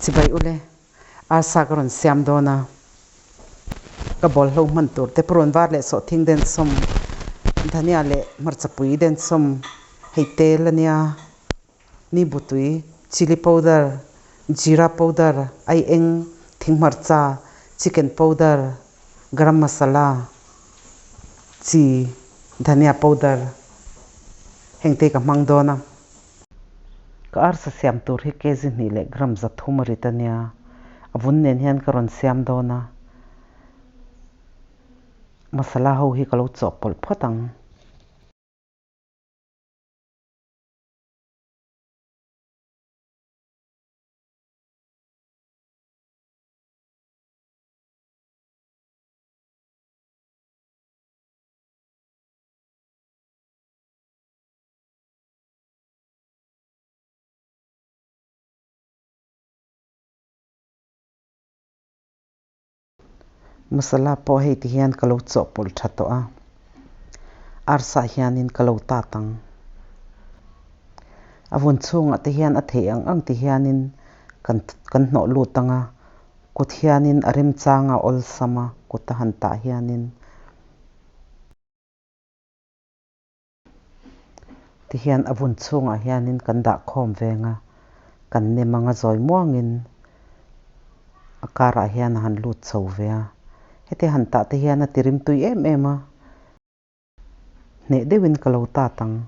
Chibai ule arsa ka rawn siam dawn a, ka bawlhlo hman tur te purun var leh sawhthing densawm dhania leh hmarcha pui densawm hei tel ania ni butui chilli powder jeera powder aieng thing hmarcha chicken powder garam masala chi dhania powder heng te ka hmang dawn a. Ka arsa siam tur hi kg hnih leh gram zathum a rit ania a vun nen hian ka rawn siam dawn a masala ho hi ka lo chawhpawlh phawt ang. Masala pawh hei ti hian ka lo chawhpawlh tha tawh a, arsa hianin ka lo tat ang. A vun chhungah te hian a theih ang ang ti hianin kan kan hnawh lut ang a, kut hianin a remchang a awlsam a, kut a han tah hianin. Ti hian a vun chhungah hianin kan dah khawm veng a, kan nem anga zawi muangin a karah hian a han lut chho ve a. Heti han tah te hian a ti rim tui em em a, hneh deuhin ka lo tat ang.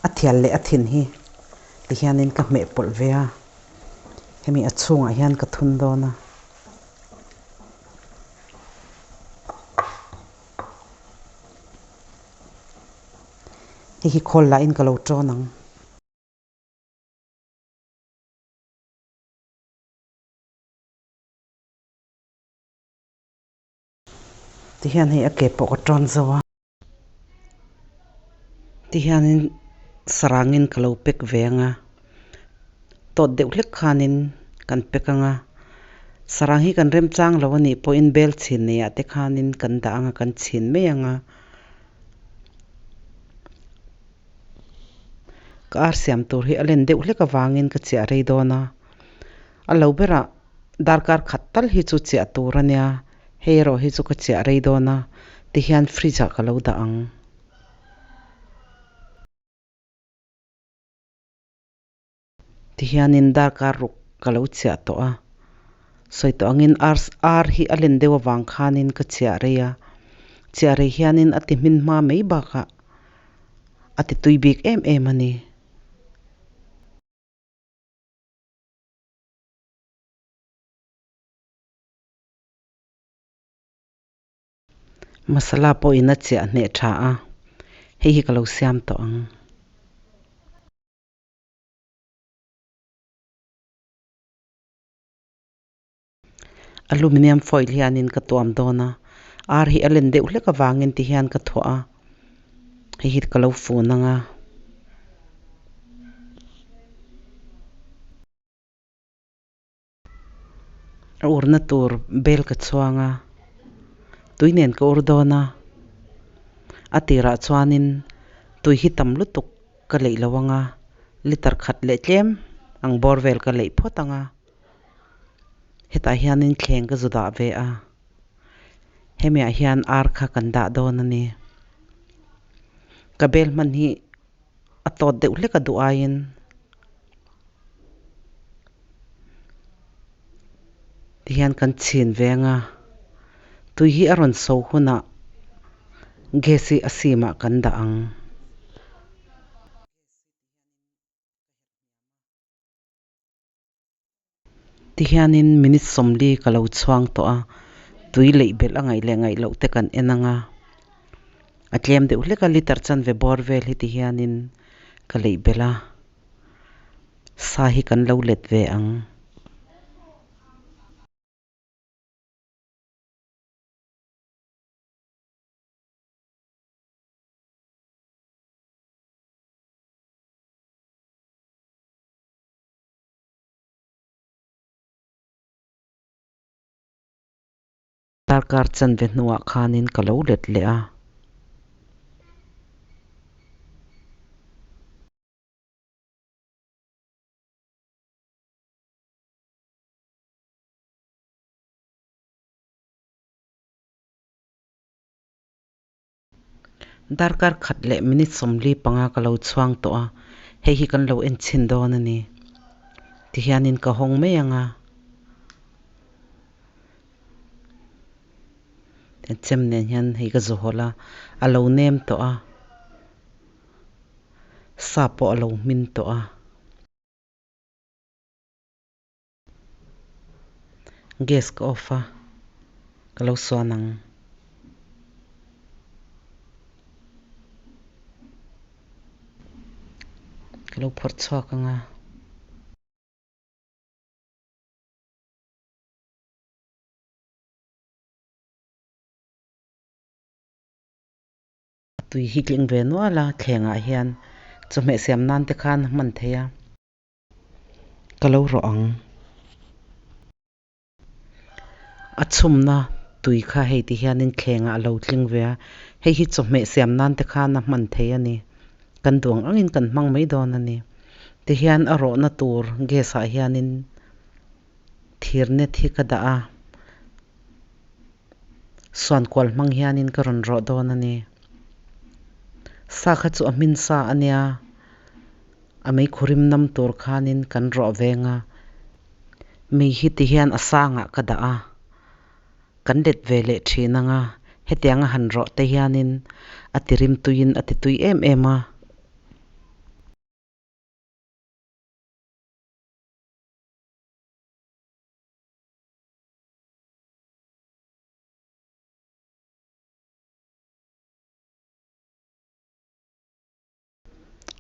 A thial leh a thin hi tihianin ka hmeh pawlh ve a, hemi a chhungah hian ka thun dawn a. Hei hi khawl lahin ka lo tawn ang. Tihian hei a ke pawh ka tawn zo a. Tihianin sarangin ka lo pack ve ang a, tawt deuh hlek khanin kan pack ang a. Sarang hi kan remchang lo a nih pawhin bel chhin neiah te khanin kan dah ang a, kan chhin mai ang a. Ka ar siam tur hi a len deuh hlek avangin ka chiah rei dawn a, a lo berah darkar khat tal hi chu chiah tur a nia. Hei erawh hi chu ka chiah rei dawn a, tihian fridge ah ka lo dah ang. Tihianin darkar ruk ka lo chiah tawh a, sawi tawh angin ar ar hi a len deuh avang khanin ka chiah rei a, chiah rei hianin a ti hmin hma mai bakah a ti tui bik em em a ni. Masala pawhin a chiah hneh tha a, hei hi ka lo siam tawh ang. Aluminium foil hianin ka tuam dawn a, ar hi a len deuh hlek avangin ti hian ka thuah a, hei hi ka lo fun ang a. A urna tur bel ka chhuang a, tui nen ka ur dawn a, a tirah chuanin tui hi tam lutuk ka leih lo ang a, liter khat leh tlem ang bawr vel ka leih phawt ang a, hetah hianin thleng ka zu dah ve a, hemiah hian ar kha kan dah dawn a ni. Ka bel hman hi a tawt deuh hlek a duh aiin. Tihian kan chhin ve anga tui hi a rawn so hunah gas hi a sim ah kan dah ang. Tihianin minute sawmli ka lo chhuang tawh a, tui leih belh a ngaih leh ngaih loh te kan en ang a, a tlem deuh hlek a liter chanve bawr vel hi tihianin ka leih belh a, sa hi kan lo let ve ang. Darkar chanve hnuah khanin ka lo let leh a. Darkar khat leh minute 45 ka lo chhuang tawh a, hei hi kan lo en chhin dawn a ni. Tihianin ka hawng mai ang a. Chem nen hian hei ka zu hawlh a, a lo nem tawh a, sa pawh a lo hmin tawh a. Gas ka off a, ka lo suan ang. Ka lo phawrh chhuak ang a. A tui hi tling ve nual a, thlengah hian chawhmeh siam nan te khan a hman thei a. Ka lo rawh ang. A chhumna tui kha hei ti hianin thlengah a lo tling ve a, hei hi chawhmeh siam nan te khan a hman thei a ni. Kan duang angin kan hmang mai dawn a ni. Tihian a rawhna tur gas ah hianin thir net hi ka dah a, suan kual hmang hianin ka rawn rawh dawn a ni. Sa kha chu a hmin sa a nia, a meikhurim nam tur khanin kan rawh veng a, mei hi ti hian a sangah ka dah a, kan let ve leh thin ang a, hetianga han rawh te hianin a ti rim tuiin a ti tui em em a.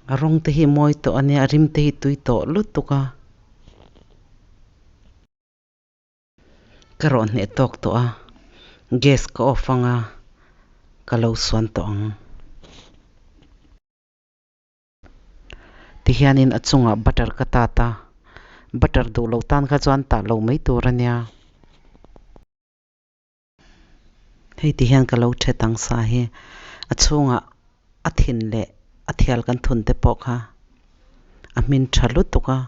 A rawng te hi mawi tawh a nia, a rim te hi tui tawh lutuk a. Ka rawh hneh tawk tawh a, gas ka off anga ka lo suan tawh ang. Tihianin a chungah butter ka tat a, butter duh loh tan kha chuan tah loh mai tur a nia. Hei ti hian ka lo thet ang sa hi a chhungah a thin leh a thial kan thun te pawh kha a hmin tha lutuk a.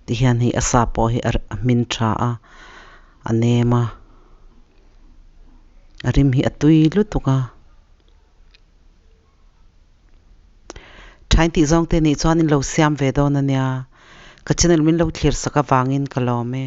Ti hian hei a sa pawh hi a hmin tha a, a nem a, a rim hi a tui lutuk a. Thain tih zawng te nih chuan in lo siam ve dawn a nia. Ka channel min lo thlir sak avangin ka lawm e.